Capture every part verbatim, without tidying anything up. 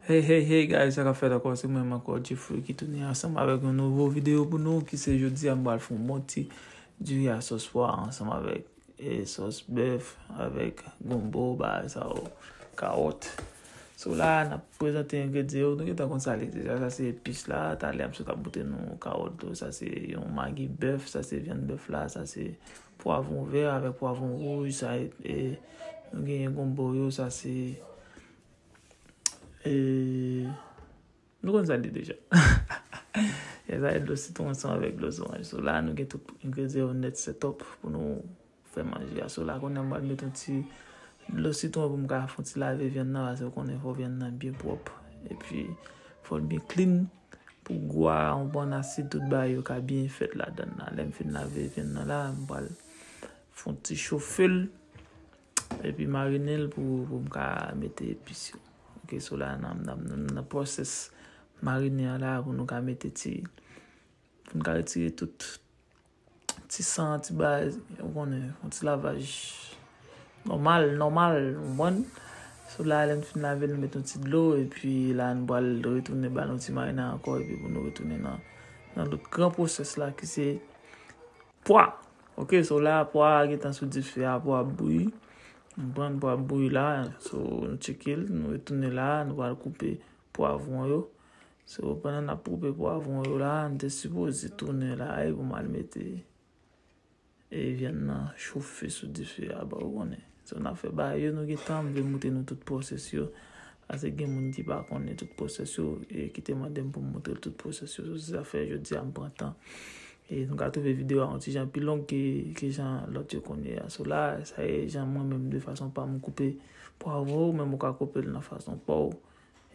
Hey, hey, hey, guys, sa k ap fèt ankò? Se mwen menm ankò, Jeffrey, ki tounen ansanm avèk yon nouvo videyo pou nou, ki se jodi a, m pral fè yon bon ti diri a sòs pwa ansanm avèk e sòs bèf, avèk gonbo, bagay sa yo, kawòt. So la, n ap prezante engredyan yo, nou gentan konn sa li deja. Sa se epis la, talè m sot ap montre nou kawòt yo, sa se yon magi bèf, sa se vyann bèf la, sa se pwavwon vè avèk pwavwon wouj, sa e, e nou genyen gonbo yo, sa se E, nou konn sa l ye deja. Sa e dlo sitwon ansanm avèk dlo zoranj. So la, nou gen tout engredyan yo nèt set up pou nou fè manje a. So la, kounye a m pral met yon ti dlo sitwon pou m ka fè yon ti lave vyann nan, paske w konnen fò vyann nan byen pwòp. Epi, fò l byen clean pou gou a, yon bon asid, tout bagay yo ka byen fèt ladan l la. Lè m fin lave vyann nan la, m pral fè yon ti chofe l. Epi marinen l pou, pou m ka mete epis yo. Ok, so la, nan, nan, nan, nan pwosès marinen an la, pou nou ka mete ti, pou nou ka retire tout ti san, ti bagay, ou konnen, yon ti lavaj nòmal, nòmal, ou konprann? So la, lè n fin lave l, nou met yon ti dlo, epi la, nou pral retounen ba l yon ti marinen ankò, epi pou nou retounen nan, nan lòt gran pwosès la, ki se pwa. Ok, so la, pwa a gentan sou dife a, pwa ap bouyi. Nou pran pwa ap bouyi la, so nou tcheke l, nou retounen la, nou pral koupe pwavwon yo. So, pandan n ap koupe pwavwon yo la, m te sipoze tounen la, e pou m al mete, e vyann nan chofe sou dife a, ba ou konnen. So, n ap fè bagay yo, nou gen tan, m vle montre nou tout pwosès yo. Paske gen moun ki pa konnen tout pwosès yo, e ki te mande m pou m montre l tout pwosès yo. So, se sa fè jodi a m pran tan. E nou ka twouve videyo a yon ti jan pi long ke, ke jan lòt yo konn ye a. So la, sa e jan mwen menm de fason pa m koupe pwavwon, ou menm ou ka koupe l nan fason pa w,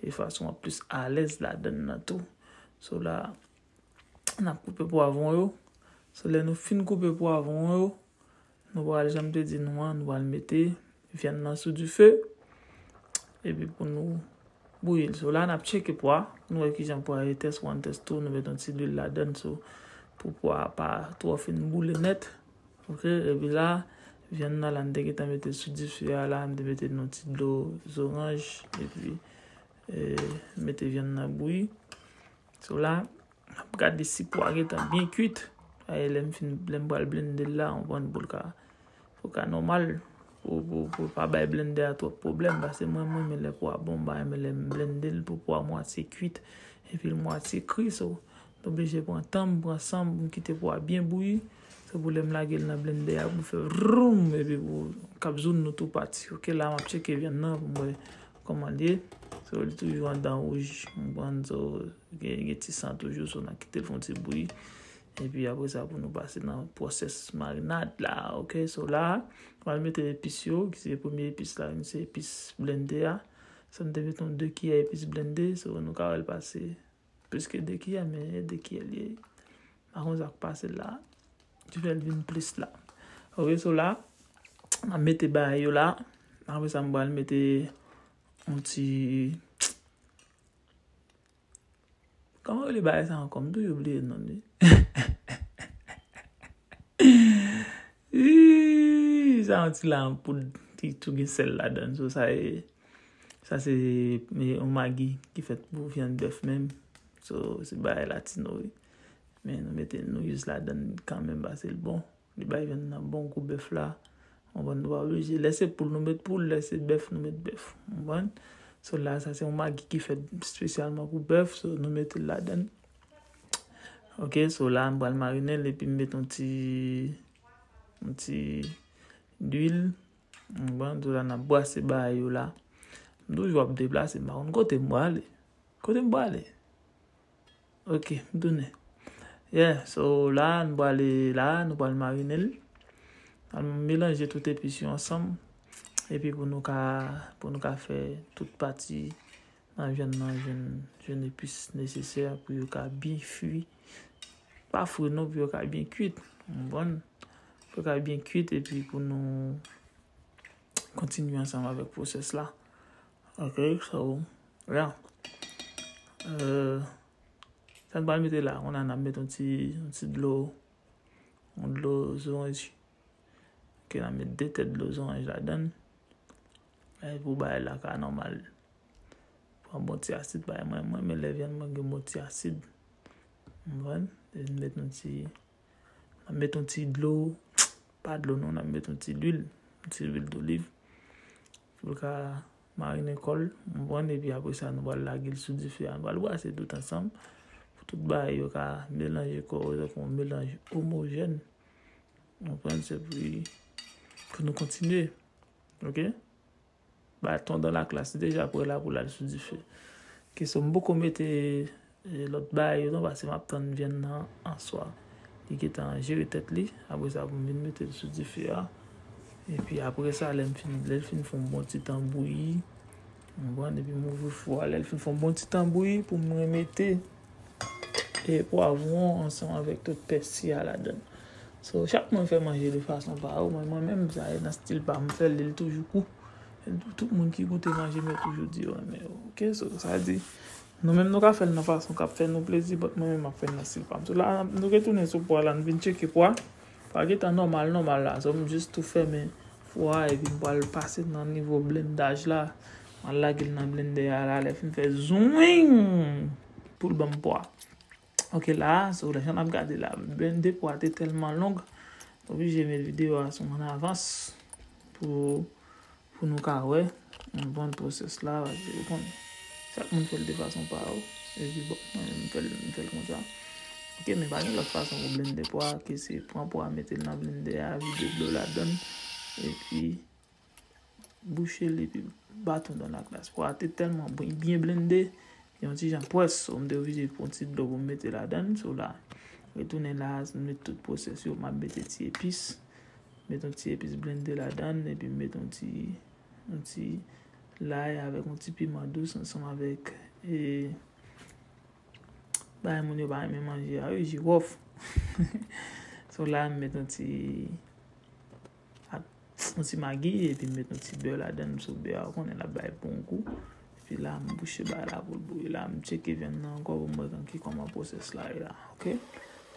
e fason w ap plis alèz ladan l nan tou. So la, n ap koupe pwavwon yo. So lè nou fin koupe pwavwon yo, nou pral, jan m te di nou an, nou pral mete vyann nan sou dife. Epi pou nou bouyi l. So la, n ap tcheke pwa. Nou wè kijan pwa ye, test one, test two, nou met yon ti lwil ladan l, so pou pwa a pa twò fin boule nèt. Ok, epi la, vyann nan la, m te gentan mete sou dife a la, m te mete yon ti dlo zoranj, epi, e, mete vyann nan bouyi. So la, n ap gade si pwa gentan byen kuit. E lè m fin, lè m pral blende l la, ou konprann, pou l ka, pou l ka nòmal, pou, pou, pou l pa bay blendè a twòp pwoblèm, paske mwen, mwen renmen lè pwa bon, m pa renmen lè m blende l pou pwa mwatye kuit, epi l mwatye kri, so, m oblije pran tan m, pran san m, pou m kite pwa byen bouyi, se pou lè m lage l nan blendè a, pou fè vroum, epi pou kap zoun nou tou pati. Ok, la, m ap tcheke vyann nan, pou m wè kòman l ye. So, li toujou anndan wouj, m konprann, so, gen, gen ti san toujou, so, n a kite l fè yon ti bouyi. Epi apre sa, pou nou pase nan pwosès marinad la, ok? So la, m pral mete epis yo, ki se premye epis la, se epis blende a. So, m te mete yon de kiyè epis blende, so, nou ka wè l pase plis ke de kiyè, men e de kiyè l ye. Pa konn sa k pase la, ki fè l vin plis la. Ok, so la, m ap mete bagay yo la. Apre sa, m pral mete yon ti, kòman rele bagay sa ankò? M toujou bliye non li. Ih, sa yon ti lajan poud ki tou gen sèl ladan l. So, sa e, sa se, e, yon magi ki fèt pou vyann bèf menm. So, se bagay latino, wi. Men nou mete nouyis ladan l kanmenm, paske l bon. Li bay vyann nan bon gou bèf la. Ou konprann, nou pa oblije. Lè se poul, nou met poul. Lè se bèf, nou met bèf. Ou konprann? So la, sa se yon magi ki fèt espesyalman pou bèf. So, nou mete l ladan l. Ok, so la, m pral marinen l epi m met yon ti, yon ti lwil. Ou konprann? So la, n ap brase bagay yo la. M toujou ap deplase, m pa konn kote m prale. Kote m prale? Ok, m tounen. Yeah, so la, nou prale la, nou pral marinen l. Al melanje tout epis yo ansanm. Epi pou nou ka, pou nou ka fè tout pati nan vyann nan jwenn, jwenn epis nesesè pou yo ka byen fri. Pa fri non, pou yo ka byen kuit. Ou konprann? Pou yo ka byen kuit epi pou nou kontinye ansanm avèk pwosès la. Ok, so, yeah. Euh, sa n pral mete la, kounye a n ap mete yon ti, yon ti dlo, yon dlo zoranj. Ok, n ap mete de tèt dlo zoranj ladan l. E pou bagay la ka nòmal. Bon ti asid, bay mwen, mwen, men lè vyann mwen gen bon ti asid. Ou konprann? E n met yon ti, n ap met yon ti dlo, pa dlo non, n ap met yon ti lwil, yon ti lwil doliv. Pou l ka marinen kò l, ou konprann, epi apre sa, nou pral lage l sou dife a, nou pral brase tout ansanm, pou tout bagay yo ka melanje kò yo, tankou yon melanj omojèn. Ou konprann, se pou, pou nou kontinye. Ok? Baton dan la klas, li deja prè la pou l al sou dife. Ok, so m poko mete, eh, lòt bagay yo non, paske m ap tann vyann nan answa. Li gentan jere tèt li, apre sa pou m vin mete l sou dife a. Epi apre sa, lè m fin, lè l fin fè yon bon ti tan bouyi, ou konprann, epi m ouvri fou a, lè l fin fè yon bon ti tan bouyi pou m remete e pwavwon ansanm avèk tout pèsi a ladan l. So, chak moun fè manje de fason pa yo, men mwen menm, sa e nan stil pa m, m fè l, li toujou gou. Tout, tout moun ki goute manje m yo toujou di yo renmen yo. Ok, so, sa di, nou menm nou ka fè l nan fason k ap fè nou plezi, but mwen menm m ap fè l nan stil pa m. So, la, nou retounen sou pwa la, nou vin tcheke pwa. Pwa gentan nòmal, nòmal la. So, m jis tou fèmen fou a, epi m pral pase nan nivo blendaj la. M al lage l nan blendè a la, lè fin fè zwing pou l ban m pwa. Ok, la, so, lè jan n ap gade la, blende pwa te tèlman long, m oblije met videyo a sou an avans pou, pou nou ka wè yon bon pwosès la, paske ou konnen, chak moun fè l de fason pa yo, epi bon, mwen menm m fè l, m fè l konsa. Ok, men pa gen lòt fason pou blende pwa ke se pran pwa, mete l nan blendè a, vide dlo ladan l, epi bouche l epi baton dan la klas. Pwa a te tèlman byen, byen blende, yon ti jan pwès, so m te oblije pran ti dlo pou m mete ladan l. So la, retounen la, m met tout pwosès yo, m ap mete ti epis. Met yon ti epis blende ladan l, epi m met yon ti, yon ti lay avèk yon ti piman dous ansanm avèk, e, bagay moun yo pa renmen manje a, wi, jiwòf. So la, m met yon ti, ak yon ti magi, epi m met yon ti bè ladan l, sou bè a, ou konnen l ap bay bon gou. Epi la, m bouche bagay la pou l bouyi la, m tcheke vyann nan ankò pou m wè nan ki kòman pwosès la ye la, ok?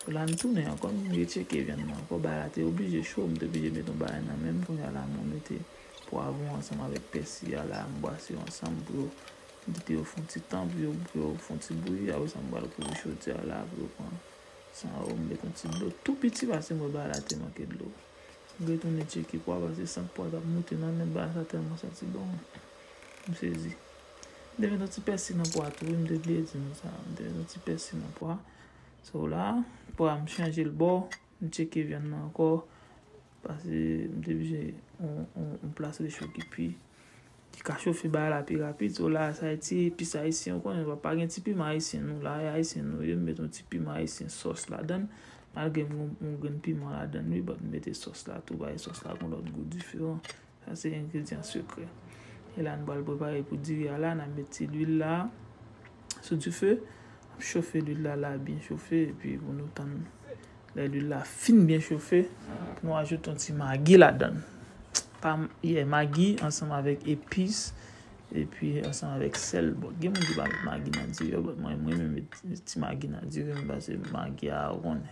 So la, m tounen ankò, m retcheke vyann nan ankò, bagay la te oblije cho, m te oblije met yon bagay nan men m, kounye a la, mwen mete pwavwon ansanm avèk pèsi a la, m brase yo ansanm pou yo kite yo fè yon ti tan, pou yo, pou yo fè yon ti bouyi, apre sa, m pral kouvri chodyè a la, pou yo pran san yo, m met yon ti dlo tou piti, paske m wè bagay la te manke dlo. M retounen tcheke pwa, paske sant pwa t ap moute nan men m, bagay sa tèlman santi bon. M sezi. M te met yon ti pèsi nan pwa tou, wi, m te bliye di nou sa. M te met yon ti pèsi nan pwa. So la, pwa m chanje l bò, m tcheke vyann nan ankò, paske m te oblije yon, yon, yon plas recho ki pi, ki ka chofe bagay la pi rapid. So la, sa e ti epis ayisyen, ou konnen, pa, pa gen ti piman ayisyen nou la, e ayisyen nou ye, m met yon ti piman ayisyen sòs ladan l, malgre m gen yon grenn piman ladan l, wi, but m mete sòs la tou, bay sòs la gon lòt gou diferan. Sa se engredyan sekrè. E la, nou pral prepare pou diri a la. N ap met ti lwil la sou dife. N ap chofe lwil la, la byen chofe. Epi pou nou tann lè lwil la fin byen chofe, pou nou ajoute yon ti magi ladan l. Pa m-, yeah, magi ansanm avèk epis, epi ansanm avèk sèl. Bon, gen moun ki pa met magi nan diri yo, but mwen, mwen renmen met ti magi nan diri m, paske magi a, ou konnen.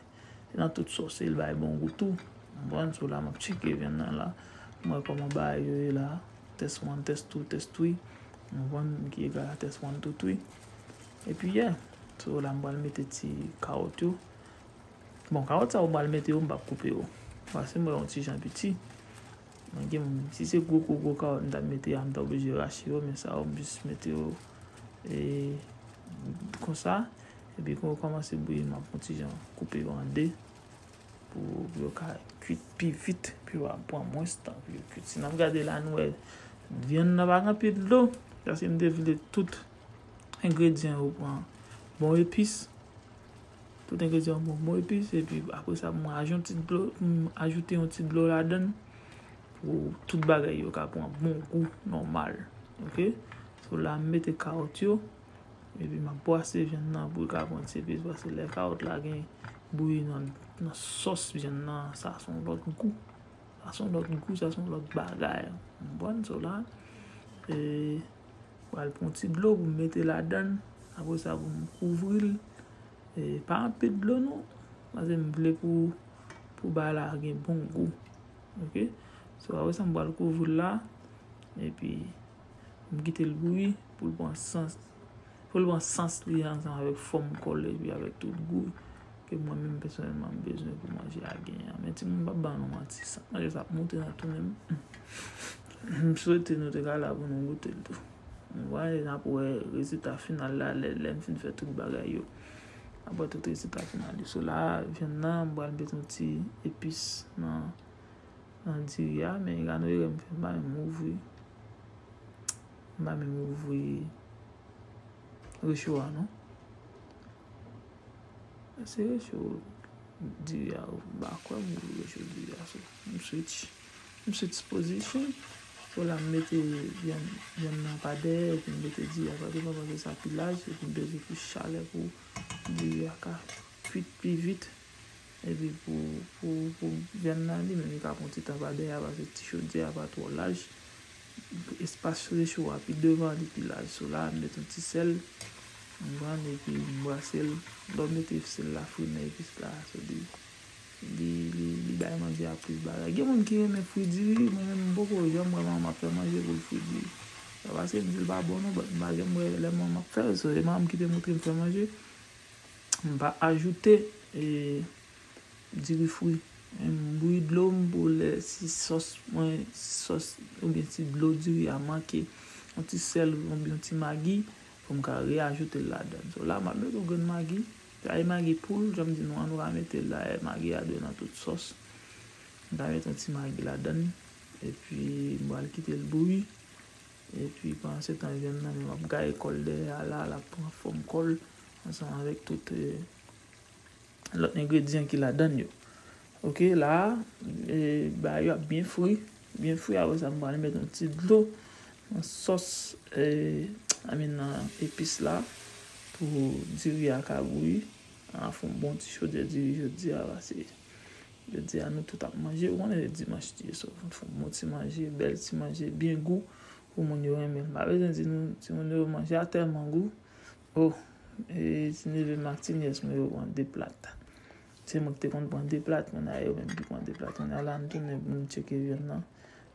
Se nan tout sòs, e l bay bon gou tou. Ou konprann? So la, m ap tcheke vyann nan la. M wè kòman bagay yo ye la. Test one, test two, test three. Ou konprann? Ki egal a test one, two, three. Epi, yeah. So la, m pral mete ti kawòt yo. Bon, kawòt sa yo, m pral mete yo, m p ap koupe yo. Paske m wè yon ti jan piti. Mwen gen, si se gwo, gwo, gwo kawòt m t ap mete a, m ta oblije rache yo, men sa yo, m jis mete yo, e, konsa. Epi, kan yo kòmanse bouyi, m ap yon ti jan koupe yo an de pou, pou yo ka kuit pi vit, pou yo pran mwens tan pou yo kuit. Si n ap gade la, nou wè vyann nan pa gen anpil dlo, paske m te vle tout engredyan yo pran bon epis. Tout engredyan yo pran bon epis, epi apre sa, mwen ajoute yon ti dlo, m ajoute yon ti dlo ladan l pou tout bagay yo ka pran bon gou nòmal. Ok? So la, m mete kawòt yo, epi m ap bwase vyann nan pou l ka pran ti epis, paske lè kawòt la gen bouyi nan, nan sòs vyann nan, sa se yon lòt gou. Sa se yon lòt gou, sa se yon lòt bagay. Ou konprann? So la, e, pral pran ti dlo pou m mete ladan l. Apre sa, pou m kouvri l. E, pa anpil dlo non. Paske m vle pou, pou bagay la gen bon gou. Ok? So, apre sa, m pral kouvri l la. Epi, m kite l bouyi pou l pran sans, Fò l pran sans li ansanm avèk fòm kò l epi avèk tout gou ke mwen menm pèsonèlman m bezwen pou manje a genyen an. Men timoun, m p ap ba nou manti, sans manje sa ap moute nan tounen m. M swete nou te ka la pou nou goute l tou. Mwen n ap wè rezilta final la lè, lè m fin fè tout bagay yo. N ap wè tout rezilta final yo. So la, vyann nan, m pral met yon ti epis nan, nan diri a, men gade erè m fè, m pa menm ouvri. M pa menm ouvri recho a non. Se recho diri a, m pa kwè m ouvri recho diri a. So, m switch. M switch position. So la, m mete vyann, vyann nan pa dèyè, epi m mete diri a pa devan, paske sa pi laj, epi m bezwen plis chalè pou diri a ka kwit pi vit. Epi pou, pou, pou vyann nan li menm, li ka pran ti tan pa dèyè a, paske ti chodyè a pa twò laj. Espas recho a pi devan, li pi laj. So la, m met yon ti sèl, m pran epi m brase l. Lè w mete sèl la, fri nan epis la, so li, li, li, li bay manje a plis bagay. Gen moun ki renmen fri diri, mwen menm m poko janm wè manman m ap fè manje pou l fri diri. Se pa paske m di l pa bon non, but m pa janm wè lè manman m ap fè l, so e manman m ki te montre m fè manje. M pa ajoute, e, diri fri. M bouyi dlo m pou lè si sòs mwen, si sòs oubyen si dlo diri a manke yon ti sèl oubyen yon ti magi, pou m ka reajoute l ladan l. So la, m ap met yon grenn magi. Sa e magi poul, jan m di nou an, nou ka mete l la, e, magi a dwe nan tout sòs. M ka met yon ti magi ladan l, epi m pral kite l bouyi. Epi pandan se tan, vyann nan menm ap gaye kò l dèyè a la, l ap pran fòm kò l ansanm avèk tout, e, lòt engredyan ki ladan l yo. Oke, la, e, bagay yo ap byen fri, byen fri, apre sa, m pral met yon ti dlo nan sòs, e, I mean, nan epis la, pou diri a ka bouyi. N a fè yon bon ti chodyè diri jodi a, paske jodi a, nou tout ap manje. Ou konnen se dimanch li ye, so, fè yon bon ti manje, bèl ti manje, byen gou, pou moun yo renmen l. M pa bezwen di nou, timoun yo, manje a tèlman gou. Oh, e, ti neve m ak ti nyès mwen yo pran de plat. Se mwen ki te konn pran de plat, kounye a yo menm ki pran de plat. Kounye a la, nou tounen pou nou tcheke vyann nan.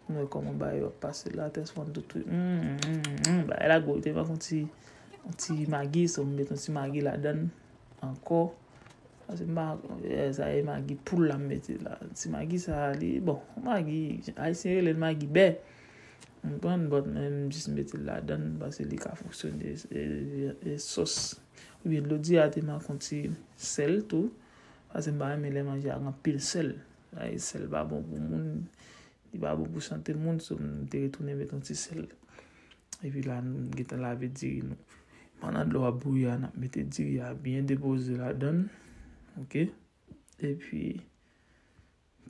Nou wè kòman bagay yo ap pase la, tès fòn tout wi. Mm, mm, mm, bagay la gwo, li te manke yon ti, yon ti magi, so m met yon ti magi ladan l ankò. Paske m pa, e, sa e magi poul la m mete la. Ti magi sa a, li, bon, magi, ayisyen rele l magi bè. Ou konprann? But mwen, m jis mete l ladan l, paske li ka fonksyone, e, e, sòs. Oubyen dlo diri a te manke yon ti sèl tou. Paske m pa renmen lè manje a gen anpil sèl. Sa e sèl pa bon pou moun. Li pa bon pou sante moun, so m te retounen met yon ti sèl. Epi la, nou gentan lave diri nou. Pandan dlo a ap bouyi a, n ap mete diri a byen depoze ladan l. Oke? Epi,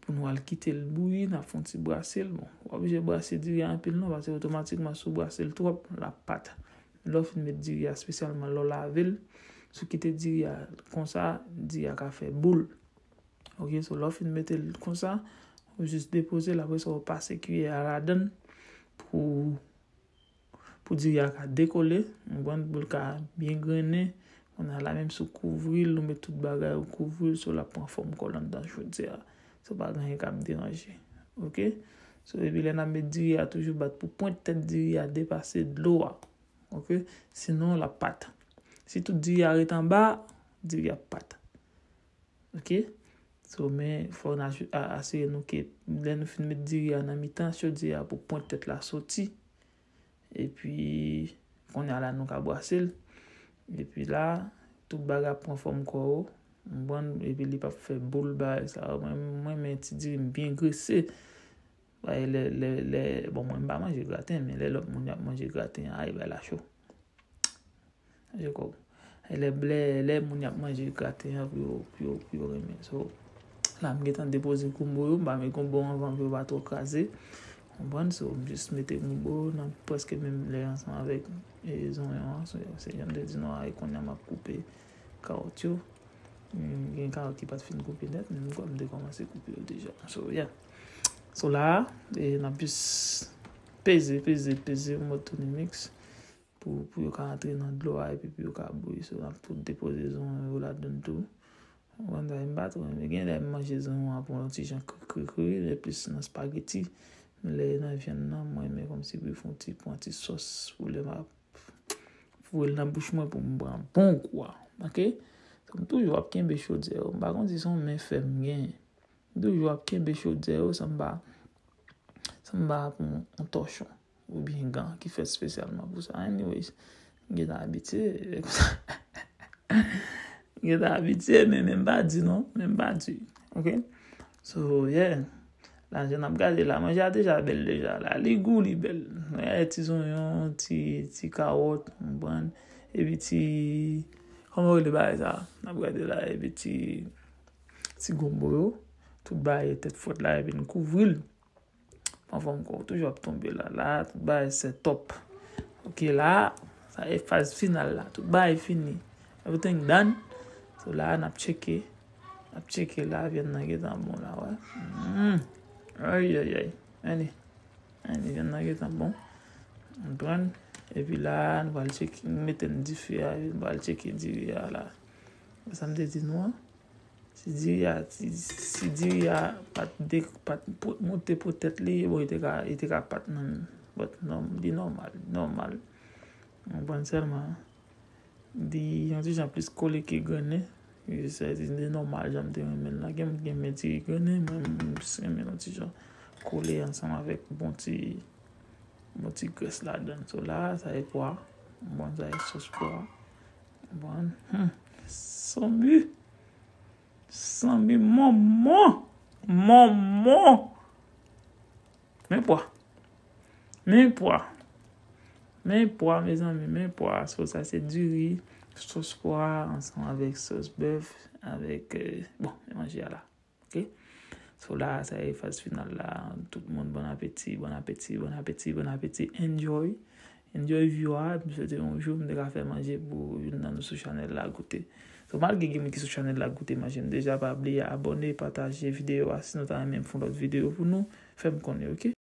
pou nou al kite l bouyi, n ap fè yon ti brase l. Bon, w pa oblije brase diri a anpil non, paske otomatikman, si w brase l twòp, l ap pat. Lè w fin met diri a, espesyalman lè w lave l, si w kite diri a konsa, diri a ka fè boul. Oke, so lè w fin mete l konsa, ou jis depoze l, apre sa w pase kiyè a ladan l pou, pou diri a ka dekole, ou konprann, pou l ka byen grennen. Kounye a la menm si w kouvri l, ou met tout bagay ou kouvri l, so l ap pran fòm kò l anndan chodyè a. So pa gen anyen k ap deranje. Oke? So epi lè n ap met diri a, toujou bat pou pwent tèt diri a depase dlo a. Oke? Sinon l ap pat. Si tout diri a ret anba, diri a ap pat. Oke? So, men, fò n aju-, a-, asire nou ke lè nou fin met diri a nan mitan chodyè a pou pwent tèt la soti. Epi, kounye a la, nou ka brase l. Epi la, tout bagay ap pran fòm kò yo. Ou konprann? Epi li p ap fè boul bagay sa yo. Mwen, mwen, men ti diri m byen grese. Bagay lè, lè, lè, bon, mwen, m pa manje graten, men lè lòt moun y ap manje graten, ay, bagay la cho. Jacob. E lè, lè, lè moun y ap manje graten an pou yo, pou yo, pou yo renmen. So, la, m gentan depoze gumbo yo, m pa met gumbo anvan pou yo pa twò kraze. Konprann? So, m jis mete gumbo nan prèske menm lè ansanm avèk, e, zonyon an. So, se jan m te di nou a, e kounye a m ap koupe kawòt yo. Mm, gen kawòt ki pa t fin koupe nèt, men m kwè m te kòmanse koupe yo deja. So, yeah. So, la, e, n ap jis peze, peze, peze, mòd Tony Mix. Pou, pou yo ka antre nan dlo a epi pou yo ka bouyi. So, n ap tou depoze zonyon yo ladan tou. Ou konn sa, m pa twò renmen. Gen lè m manje zonyon an pou yon ti jan kri, kri, kri, lè plis nan spaghetti. Men lè nan vyann nan, mwen renmen kòmsi pou yo fè yon ti, pran ti sòs pou lè m ap Voye l nan bouch mwen pou m pran bon gou a. Ok? So, m toujou ap kenbe chodyè yo. M pa konn si se yon men fè m genyen. M toujou ap kenbe chodyè yo san m pa, san m pa pran yon tòchon oubyen gan ki fèt espesyalman pou sa. Anyways, m gentan abitye. M gentan abitye, men, men m pa di non. Men m pa di. Ok? So, yeah. La, jan n ap gade la, manje a deja bèl deja la. Li gou, li bèl. Wè, ti zonyon, ti, ti kawòt, konprann. Epi ti, kòman yo rele bagay sa? N ap gade la, epi ti, ti gonbo yo. Tout bagay tèt fwèt la, epi n kouvri l. Anfòm kò, toujou ap tonbe la. La, tout bagay se top. Ok, la, sa e faz final la. Tout bagay fini. Everything done. So la, n ap tcheke. N ap tcheke la, vyann nan gentan bon la, wè. Mm. Ay, ay, ay. Anyway. Anyway, vyann nan gentan bon. Konprann? Epi la, nou pral tcheke, nou mete n dife a, nou pral tcheke diri a la. Sa m te di nou an. Si diri a, si, si diri a pa t de, pa t po-, monte pou tèt li, bon, li te ka, li te ka pa t nan, but nòm-, li nòmal, li nòmal. Konprann sèlman. Li yon ti jan plis kole ke grennen. Li se, li nòmal jan m te renmen l la. Gen moun ki renmen diri grennen, mwen, m plis renmen l yon ti jan kole ansanm avèk bon ti, bon ti grès ladan l. So la, sa e pwa. Bon, sa e sòs pwa. Bon, hmm. Sanbi. Sanbi, manman. Manman. Men pwa. Men pwa. Men pwa, mezanmi, men pwa. So, sa se diri, sòs pwa, ansanm avèk sòs bèf, avèk, euh, bon, men manje a la. Ok? So, la, sa e faz final la. Tout moun, bon apeti, bon apeti, bon apeti, bon apeti. Enjoy. Enjoy view a. M swete yon jou, m te ka fè manje pou youn nan nou sou chanèl la goute. So, malgre gen moun ki sou chanèl la goute manje m deja, pa bliye abòne, pataje videyo a. Si nou ta renmen m fè yon lòt videyo pou nou, fè m konnen, ok?